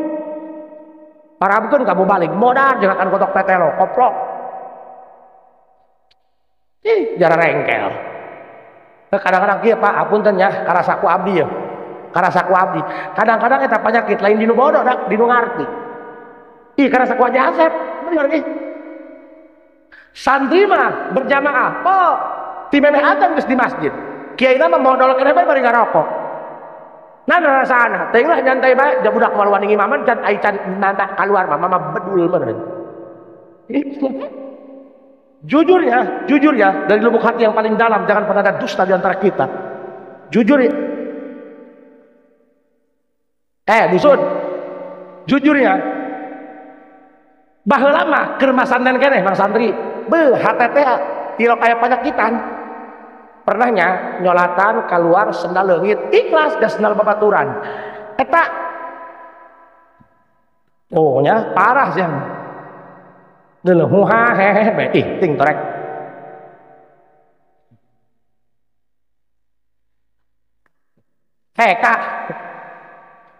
Parabkeun kamu balik modar jeung akan kotok petelo, koplok. Ih, jara rengkel. Kadang-kadang kieu Pak, apunten ya, karasaku abdi ya. Karasaku abdi. Kadang-kadang eta penyakit lain dinu bodoh dak, dinu ngarti. Ih, karasaku aja Asep. Bener ih. Santri mah berjamaah, oh, ti memeh adzan geus di masjid. Kiai mah modol keneh bae bari ngarokok. Nah, rasana, teuing lah nyantai bae, ja budak moal wani ngimaman can ai can nanda kaluar mah mama bedul meureun. Jujur ya, dari lubuk hati yang paling dalam, jangan pernah ada dusta di antara kita. Jujur ya. Dusun. Jujurnya baheula mah keur masanten keneh mang santri. Beuh hate teh tilok aya panyakitan. Pernahnya nyolatan keluar sendal leungit ikhlas da sendal babaturan. Eta oh nya parah sih. Deuleu huha hehe bae ih ting torek. Heh kak.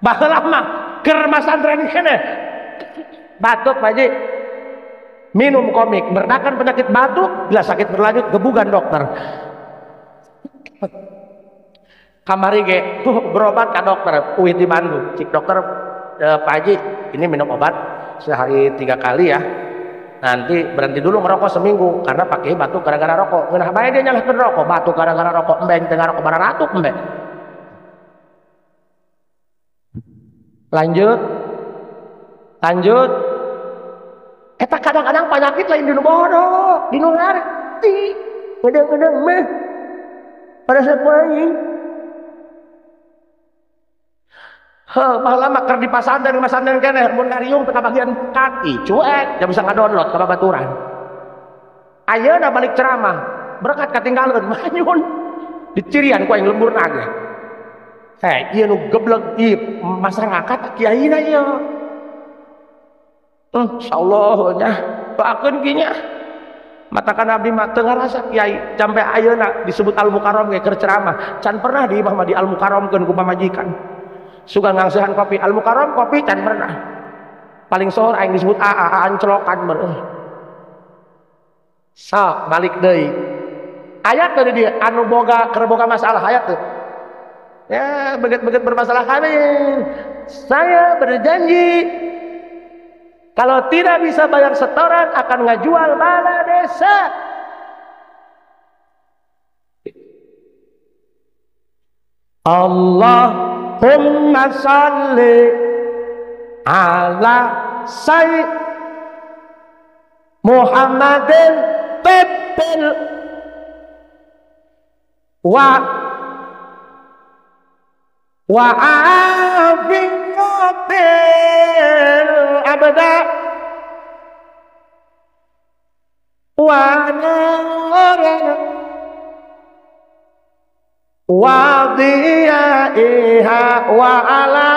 Baheula mah keur masantren keneh. Batuk Pak Haji. Minum komik, meredakan penyakit batuk, bila sakit berlanjut gebugan dokter. Kamari ge tuh berobat ka dokter, uih di Bandung. Cik dokter, Pak Haji, ini minum obat sehari 3 kali ya. Nanti berhenti dulu merokok seminggu karena pakai batuk gara-gara rokok. Ngeunah bae dia nyalahkeun rokok, batuk gara-gara rokok, embeng teu ngarokok bararatuk embeng. Lanjut. Lanjut. Eta kadang-kadang penyakit lain dinu bodoh, dinu ngarti. Kadang-kadang mah pada sakuaing. Heh, baheula mah keur di pasantren keneh mun ngariung teu kabagian kaki, cuek, da bisa ngadownload ka babaturan. Ayeuna balik ceramah, berkat katinggaleun manyun. Dicirian ku aing lemburna ge. Heh, ieu nu geblek ieu masyarakat kiaina ieu. Insyaallah nya doakeun ki nya. Matakan abdi mah teu ngarasa kiai sampai ayeuna disebut Al Mukarram ge keur ceramah. Can pernah di imah mah di Al Mukarramkeun ku pamajikan. Suka ngangsehan kopi Al Mukarram kopi can pernah. Paling sohor aing disebut AA anclokan meureun. Sok balik deui. Ayat teh di dieu anu boga keur boga masalah ayat teh. Ya, beget-beget bermasalah kami. Saya berjanji kalau tidak bisa bayar setoran akan ngajual bala desa. Allahumma salli ala sayyid Muhammadin tibbil wa afiyatil abda wa nuran wa diyaiha wa ala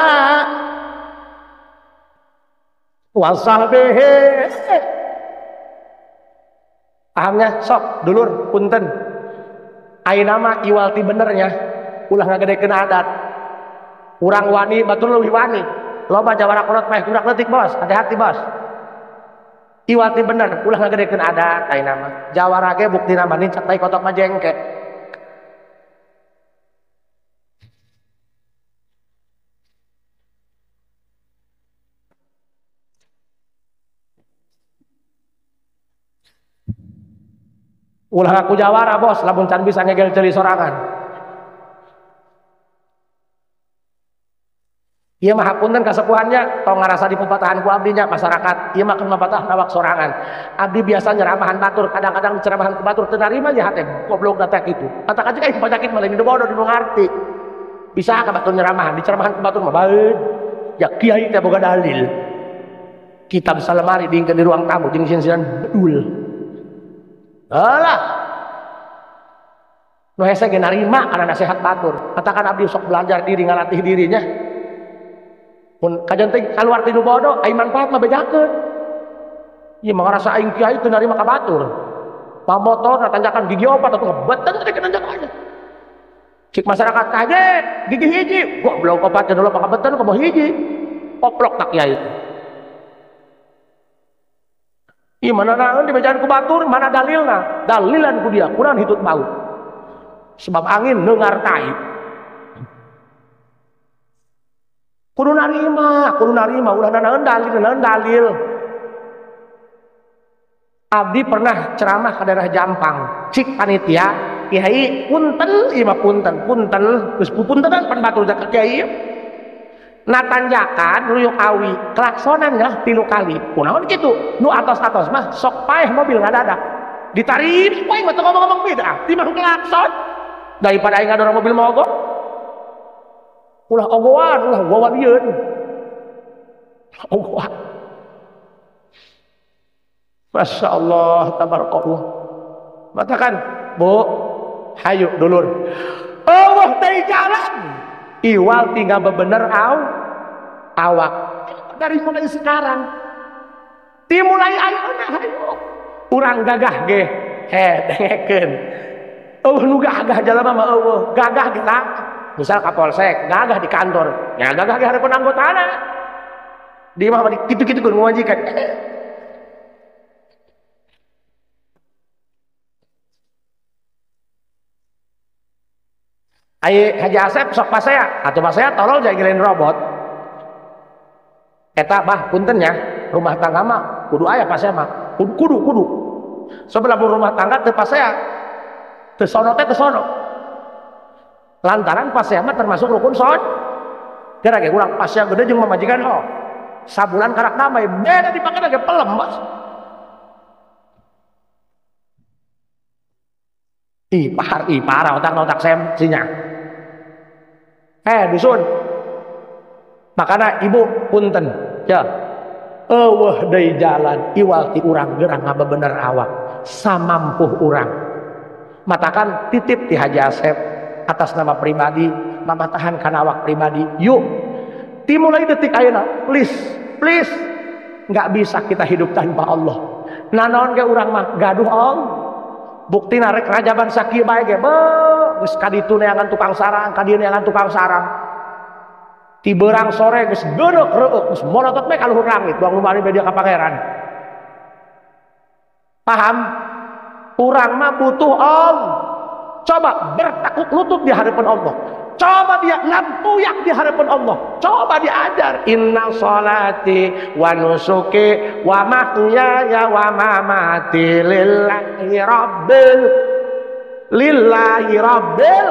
wa sahbihi. Pahamnya sok dulur punten ayeuna mah iwal ti benernya ulah ngagedekeun adat. Urang wani batur leuwih wani. Loba jawara kolot mah kurak leutik bos, hati-hati bos. Iwal ti bener ulah ngagedekeun adat ayeuna mah. Jawara ge buktina mah nincak tai kotok mah jengke. Ulah ngaku jawara bos, lamun can bisa ngegel ceuli sorangan. Ieu mah hapunten kasepuhannya, tong ngarasa dipepatahan ku abdinya masyarakat. Ieu mah keur mapatah nawak sorangan. Abdi biasa nyeramahan batur, kadang-kadang ceramahan ku batur teu narima nya hate goblok teh kitu. Katakan aja penyakit mah lain bodoh di ngarti. Bisa ka batur nyeramahan, diceramahan ku batur mah baeud. Ya kiai teh boga dalil. Kitab salemari diingkeun di ruang tamu jeung sin-sinan bedul. Alah. Nu hese ge narima kana nasihat batur. Katakan abdi sok belajar diri ngalatih dirinya. Mun kajen teh kaluar ti nu bodoh, ai manfaat mah bejakeun. Ieu mah ngarasa aing kiai teu narima ka batur. Pamotor tanjakan gigi opat atuh ngebeten teh tanjakan. Cik masyarakat kaget, gigi hiji, goblok opat jeung loba kabeten kumaha hiji. Koplok tak kiai. Ih mana naon dibacaan ku batur, mana dalilna? Dalilan ku dia, kurang hitut bau. Sebab angin nengar tai. Kudu narima, ulah naon dalil, naon dalil. Abdi pernah ceramah ke daerah Jampang, cik panitia, kiai punten, ieu mah punten, punten, geus pupuntenan pan batur ka kiai. Natanjakan ruyuk awi klaksonan ya 3 kali kunaon kitu nu atos-atos mah sok paeh mobil ngadadak ditarik poe mah teu ngomong-ngomong beda timah klakson daripada aing ngadorong mobil mogok. Ulah ogoan, ulah wawalieun. Ogoan. Masya Allah, tabarakallah. Matakan, Bu, hayu dulur. Allah dari jalan. Iwal tinggal bebener au awak. Dari mulai sekarang. Dimulai ayeuna hayu. Urang gagah ge, heh dengekeun. Eueuh nu gagah jalma mah eueuh, gagah ge misal kapolsek, gagah di kantor, ya gagah ge hareupeun anggotana. Di mah kitu-kitu kudu ngawajikan. Aye Haji Asep sok pasea, atuh pasea tolol jadi lain robot. Eta bah punten ya, rumah tangga mah kudu aya pasea mah, kudu kudu. Sebelum rumah tangga teu pasea, teu sono teh teu sono. Lantaran pasea mah termasuk rukun son. Kira ge urang pasea gede jeung mamajikan oh. Sabulan karak damai, beda dipake ge pelem, Bos. Ih, par, ih, parah otak-otak sem sinya. Dusun. Makana ibu punten, ya. Eueuh deui jalan iwal ti urang gerang ngabebener awak, samampuh urang. Matakan titip ti Haji Asep atas nama pribadi, mamatahan kana awak pribadi. Yuk, dimulai detik ayeuna, please, please. Nggak bisa kita hidup tanpa Allah. Nanaon ge urang mah gaduh Allah. Bukti narek rajaban sakieu bae ge, beuh, geus kaditu neangan tukang sarang, kadieu neangan tukang sarang. Ti beurang sore geus geudeuh reueuk, geus molotot bae ka luhur langit, buang lumari bae dia ka pangeran. Paham? Urang mah butuh Allah. Coba bertekuk lutut di hadapan Allah. Coba dia lampuyak di hadapan Allah. Coba diajar. Inna sholati wa nusuki wa mahyaya wa mamati lillahi rabbil. Lillahi rabbil.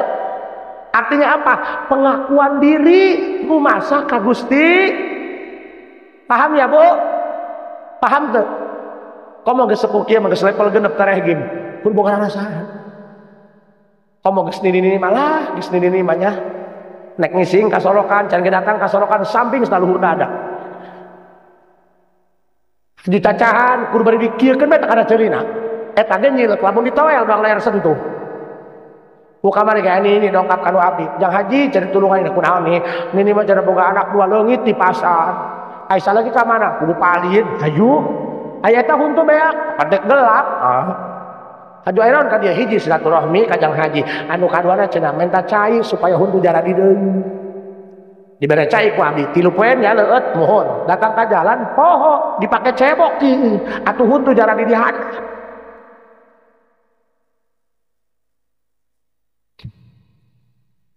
Artinya apa? Pengakuan diri rumasa ka Gusti. Paham ya, Bu? Paham tuh? Komo geus sepuh kieu mah geus level genep tareh gim. Pun boga rasaan. Komo geus nini-nini malah, geus nini-nini mah nya. Nek ngising kasorokan, can ge datang kasorokan samping saluhur dada. Dicacahan kudu bari dikieukeun bae kana ceulina. Eta ge nyilek lamun ditoel doang layar sentuh. Ku kamari ge ini dongkap ka nu abdi. Jang haji cari tulungan kunaon nih. Nini mah cara boga anak dua leungit di pasar. Aisyah lagi ka mana? Kudu palin. Hayu. Aya eta huntu beak, padek gelap. Ah. Haju ayeuna ka dia hiji silaturahmi ka jang haji. Anu kaduana cenah menta cai supaya huntu jaradi deui. Dibere cai ku abdi, 3 poe nya leueut mohon. Datang ka jalan poho dipake cebok ti. Atuh huntu jaradi dihadap.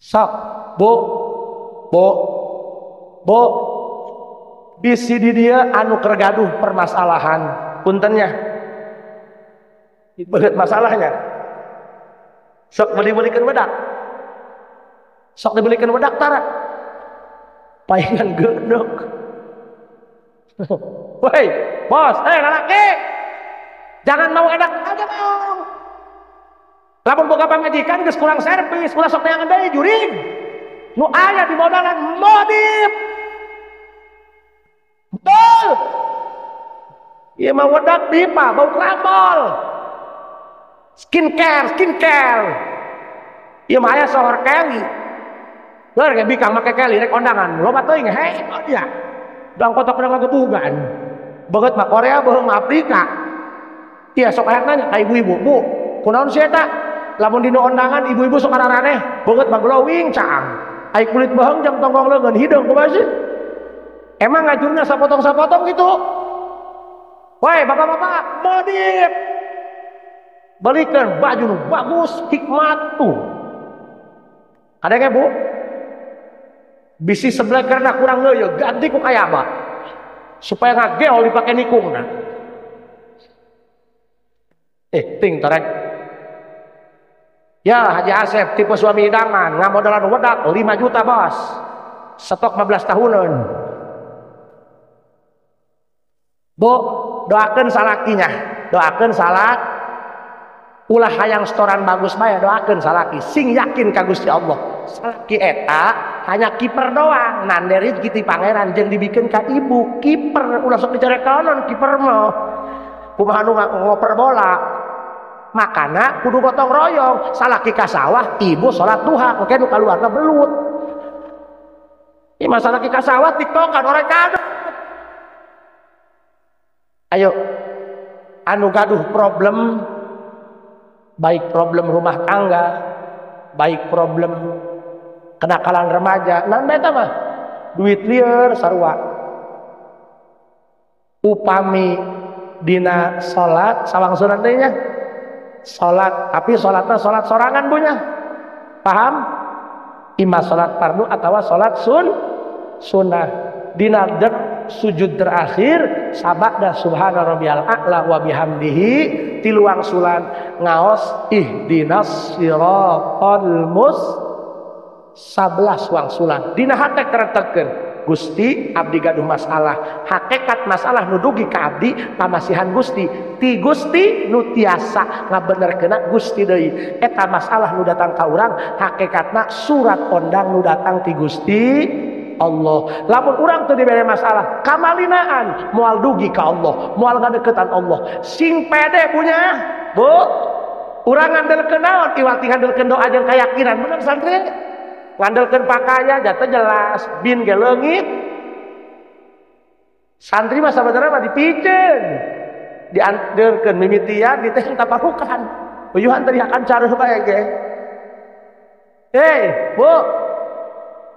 Sok, Bu, Bu, Bu, bisi di dia anu kergaduh permasalahan, puntennya, belet masalahnya. Sok beli-belikan wedak, sok dibelikan wedak tara, palingan gedek. Woi, bos, lalaki, jangan mau enak aja dong. Lamun boga pamajikan geus kurang servis, ulah sok neangan deui jurig. Nu aya di modalan modif. Betul. Ieu mah wedak pipa bau krambol. Skincare, skincare. Ieu mah aya sohor keli. Leur ge bikang make keli rek kondangan. Loba teuing hei dia. Dang kotok urang gebugan. Beungeut mah Korea, beuheung mah Afrika. Ieu sok aya nanya ka ibu-ibu, "Bu, kunaon sih eta?" Lamun dina ondangan ibu-ibu sok araraneh, beungeut mah glowing caang. Ai kulit beuheung jang tonggong leungeun hideung kumaha sih? Emang ngajurna sapotong-sapotong gitu? Woi, bapak-bapak, modif. Belikan baju nu bagus, hikmat tuh. Ada nggak, Bu? Bisi sebelah karena kurang leuyeung, ganti ku kayaba. Supaya ngageol dipake nikungna. Ting torek. Ya Haji Asep tipe suami idaman ngamodalan wedak 5 juta bos. Stok 15 tahunan. Bu, doakeun salakinya. Doakeun salak. Ulah hayang setoran bagus mah ya doakeun salaki. Sing yakin ka Gusti Allah. Salaki eta Hanya kiper doang. Nander gitu pangeran jeung dibikin ka ibu kiper ulah sok dicarekan kiper mah. Kumaha nu ngoper bola. Makana kudu gotong royong, salaki ka sawah, ibu salat duha, engke nu kaluarna belut. Ieu masalah ka sawah tiktokan orang kado. Ayo anu gaduh problem, baik problem rumah tangga, baik problem kenakalan remaja, nan eta mah duit lieur sarua. Upami dina salat sawangsunan teh nya. Salat, tapi salatna salat sorangan punya. Paham? Ima salat fardu atawa salat sunnah. Dina sujud terakhir sabada subhana rabbiyal a'la wa bihamdihi tilu wangsulan ngaos ihdinas siratal mus 11 wangsulan. Dina hate keretekeun Gusti abdi gaduh masalah, hakikat masalah nu dugi ka abdi pamasihan Gusti, ti Gusti nu tiasa ngabenerkeuna Gusti deui. Eta masalah nu datang ka urang hakikatna surat ondang nu datang ti Gusti Allah. Lamun urang teu dibere masalah kamalinaan moal dugi ka Allah, moal ngadeukeutan Allah. Sing pede punya, Bu. Urang ngandelkeun naon? Iwati ngandelkeun doa jeung kayakinan. Bener santri? Ngandelkeun pakaian jatuh jelas, bin ge leungit. Santri mah sabenerna mah dipiceun. Diandelkeun mimitian diteh taparukan. Uyuhan tadi akan careuh bae ge. Hei, Bu.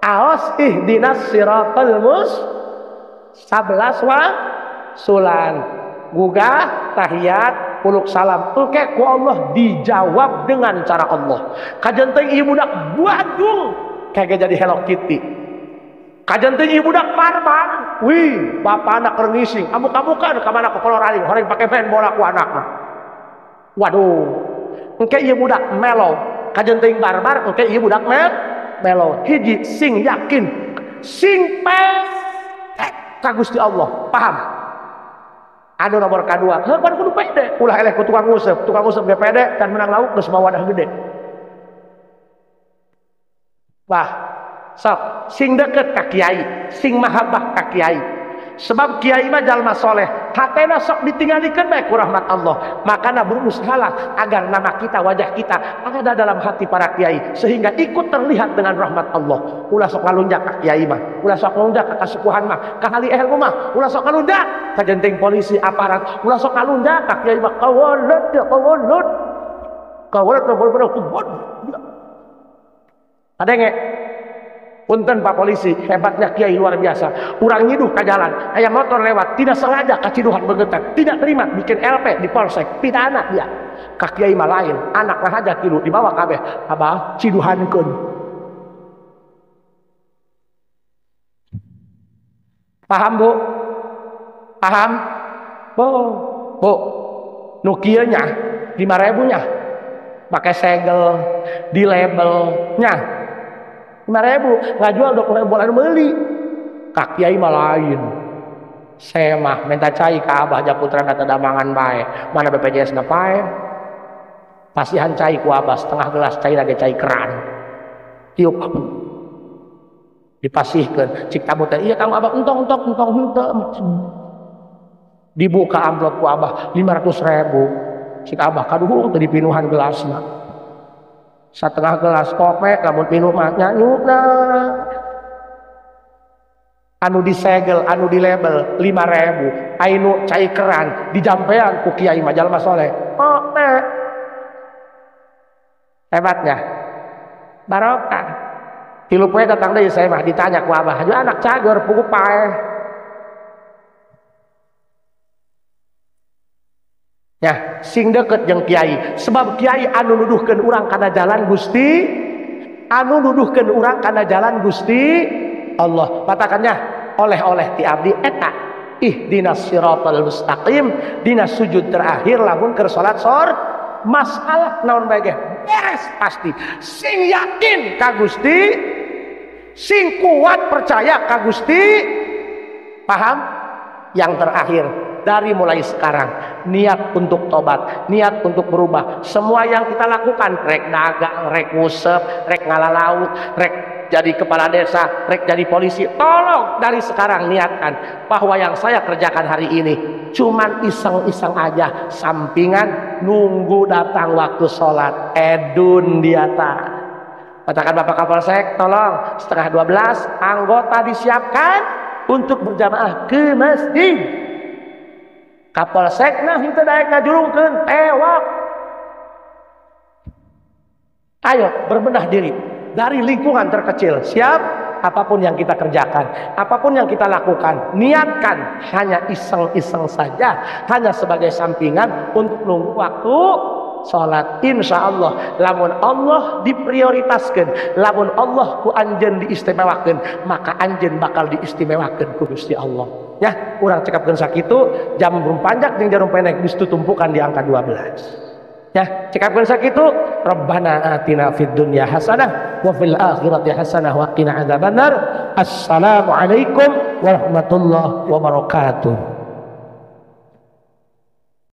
Aos ihdinas siratal mus 11 wangsulan. Gugah tahiyat puluk salam. Engke ku Allah dijawab dengan cara Allah. Kajen teuing ieu budak Bandung kayak jadi Hello Kitty. Kajen teuing ieu budak Parman, wih bapana keur ngising, amuk-amukan ka mana ku kolor aing, horeng pake main bola ku anakna. Waduh. Engke ieu budak melo, kajen teuing barbar, engke ieu budak melo. Hiji sing yakin, sing pede ka Gusti Allah, paham? Anu nomor kadua, heuh pan kudu pede, ulah eleh ku tukang usep ge pede kan menang lauk geus mawa wadah gede. Wah, sok sing deket ka kiai, sing mahabbah ka kiai. Sebab kiai mah jalma soleh, hatena sok ditinggalikeun bae ku rahmat Allah. Makana berusahalah agar nama kita, wajah kita ada dalam hati para kiai sehingga ikut terlihat dengan rahmat Allah. Ulah sok ngalunjak ka kiai mah, ulah sok ngalunjak ka kasukuhan mah, ka ahli ilmu mah, ulah sok ngalunjak ka jenting polisi aparat, ulah sok ngalunjak ka kiai mah kawalud ya kawalud. Kawalud kawalud. Adenge punten Pak Polisi, hebatnya kiai luar biasa. Urang nyiduh ka jalan, aya motor lewat, tidak sengaja kaciduhan beungeutna, tidak terima, bikin LP di polsek, pidana dia. Ka kiai mah lain, anak ngahaja tilu dibawa kabeh, abah ciduhankeun. Paham Bu? Paham? Bu, Bu. Nu kieu nya 5.000 nya. Pakai segel, di label nya. 5.000 ngajual 20.000 anu meuli. Ka kiai mah lain. Saya mah minta cai ka abah japutrana teu damangan bae. Mana BPJS na pae. Pasihan cai ku abah setengah gelas cai lagi cai keran. Tiup. Dipasihkeun cik tamu teh ieu kang abah entong entong entong henteu. Dibuka amplop ku abah 500.000. Cik abah kaduhung teu dipinuhan gelasna. Setengah gelas kopi lamun minum mah nyanyukna. Anu disegel, anu dilabel 5.000, anu cai keran dijampean ku kiai mah jalma soleh. Oh, hebatnya. Barokah. Tilu poe datang deui saya mah ditanya ku abah, "Hayu anak cager pugu paeh." Ya, sing deket jeung kiai, sebab kiai anu nuduhkeun urang kana jalan Gusti, anu nuduhkeun urang kana jalan Gusti Allah. Patakannya oleh-oleh ti abdi eta ihdinas siratal mustaqim dina sujud terakhir lamun keur salat sor masalah naon bae ge beres pasti. Sing yakin ka Gusti, sing kuat percaya ka Gusti, paham? Yang terakhir Dari mulai sekarang niat untuk tobat, niat untuk berubah. Semua yang kita lakukan, rek dagang, rek ngusep, rek ngalalaut, rek jadi kepala desa, rek jadi polisi, tolong dari sekarang niatkan bahwa yang saya kerjakan hari ini cuman iseng-iseng aja, sampingan nunggu datang waktu sholat. Edun diata. Katakan Bapak Kapolsek, tolong 11:30 anggota disiapkan untuk berjamaah ke masjid. Kapolsek nah henteu daek ngajurungkeun, tewak. Ayo berbenah diri dari lingkungan terkecil. Siap? Apapun yang kita kerjakan, apapun yang kita lakukan, niatkan hanya iseng-iseng saja, hanya sebagai sampingan untuk nunggu waktu sholat. Insya Allah, lamun Allah diprioritaskan, lamun Allah ku anjeun diistimewakan, maka anjeun bakal diistimewakan ku Gusti Allah. Ya, urang cekapkeun sakitu, jam panjang jeung jarum pendek geus tumpukan di angka 12. Ya, cekapkeun sakitu, Rabbana atina fid dunya hasanah wa fil akhirati hasanah wa qina adzabannar. Assalamualaikum warahmatullahi wabarakatuh.